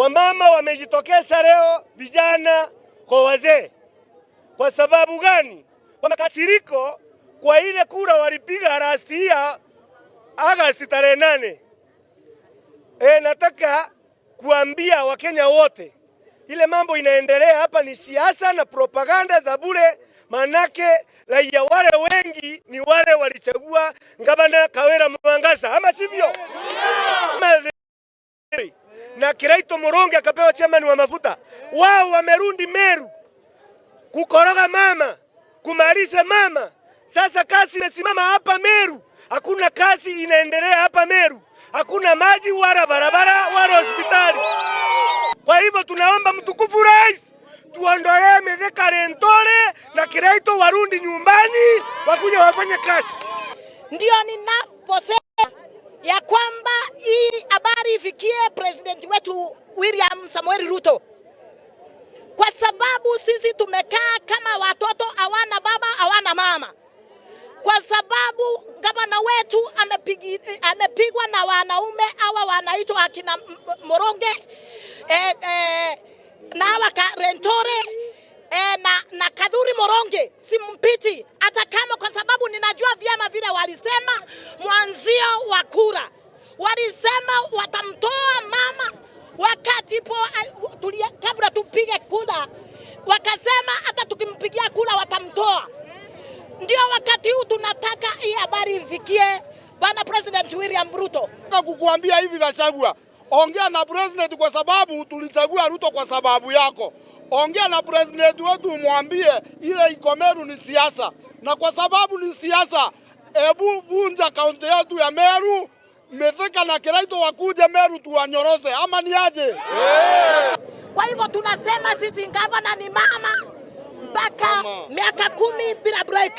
Wamama wamejitokeza leo, vijana kwa wazee. Kwa sababu gani? Kwa makasiriko kwa ile kura walipiga last year Agosti tarehe 8. Nataka kuambia Wakenya wote ile mambo inaendelea hapa ni siasa na propaganda za bure, manake raia wale wengi ni wale walichagua Gavana Kawira Mwangaza, ama sivyo? Na Kiraito Murungi akapewa chairman wa mafuta. Wao wamerudi Meru kukoroga mama, kumaliza mama. Sasa kazi imesimama hapa Meru, hakuna kazi inaendelea hapa Meru, hakuna maji wala barabara wala hospitali. Kwa hivyo tunaomba mtukufu rais tuondolee Mithika Linturi na Kiraito warudi nyumbani wakuja wafanye kazi. Ndio ninaposema ya kwamba hii habari ifikie president wetu William Samuel Ruto, kwa sababu sisi tumekaa kama watoto hawana baba hawana mama, kwa sababu gavana wetu amepigwa na wanaume hawa wanaitwa akina Murungi na hawa Linturi na Kathuri Murungi, simpiti hata kama, kwa sababu ninajua vyema vile walisema mwanzio wa kura, walisema watamtoa mama wakati po, tulia, kabla tupige kura, wakasema hata tukimpigia kura watamtoa. Ndio wakati huu tunataka hii habari ifikie Bwana President William Ruto. Kukuambia hivi Gachagua, ongea na president kwa sababu tulichagua Ruto kwa sababu yako. Ongea na president wetu umwambie ile iko Meru ni siasa, na kwa sababu ni siasa, ebu vunja kaunti yetu ya Meru, Mithika na Kiraito wakuje Meru tuwanyorose, ama ni aje? Kwa hivyo tunasema sisi gavana ni mama mpaka miaka 10 bila break.